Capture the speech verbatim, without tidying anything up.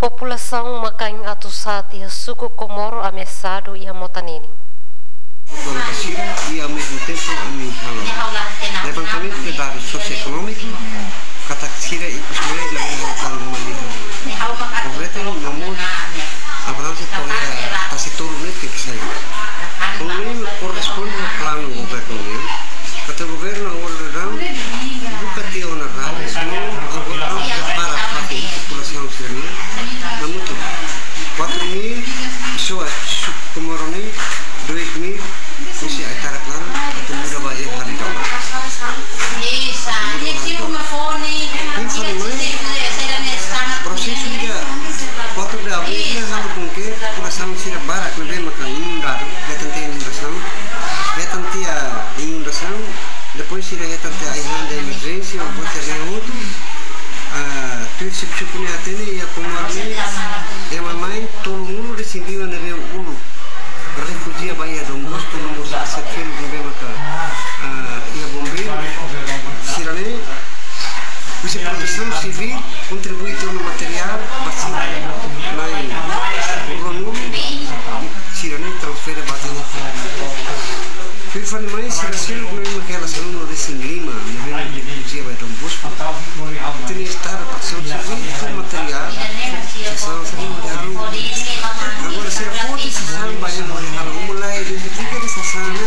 Populasaun Makain atu sa'e iha suku Komoro ameasadu iha mota ninin. Kona-ba sira, i ao mesmo tempo ami halo levantamentu de dadus sosioekonómiku, katak sira ikus mai la bele halo tan uma nia. Kompletu no mós abranse to'o iha tasi tolu ne'e ke sai. Kono ne'e korresponde ao planu governu nian. Katak governu agora daudaun buka tiha ona rai, no agora daudaun prepara fatin populasaun sira-nian hamutuk. Quatro mil pessoas, suku Komoro ne'e, dois mil, husi ai-tarak laran, atu muda ba iha Halidola. Ita fali mai, prosesu ida quatro de abril ne'e halo bom ke populasaun sira barak ne'ebé maka inundadu, hetan tiha inundasaun, hetan tiha inundasaun, depois sira hetan tiha ai-han de emerjénsia, ou buat ida hotu, ah, tuir suku-suku ne'e hatene, iha Komoro ne'e, ema mai tolunulu-resin-lima ne'ebé uluk refújiu ba iha Dom Bosco, no mós asepsiu ne'ebé maka, ah, iha bombeiru, sira-ne'e, husi Protesaun Sivíl, kontribui tiha ona materiál, ba sira, mai ruanulu, sira-ne'e transfere ba tiha. Tuir fali mai, sira seluk ne'ebé maka hela sanulu-resin-lima, ne'ebé maka refújiu ba iha Dom Bosco. Ita-nia estadu Protesaun Sivíl fó materiál, sasán sira-ne'e halo. Agora sira foti sasán ba ema halo uma, la identifika de'it sasán ne'e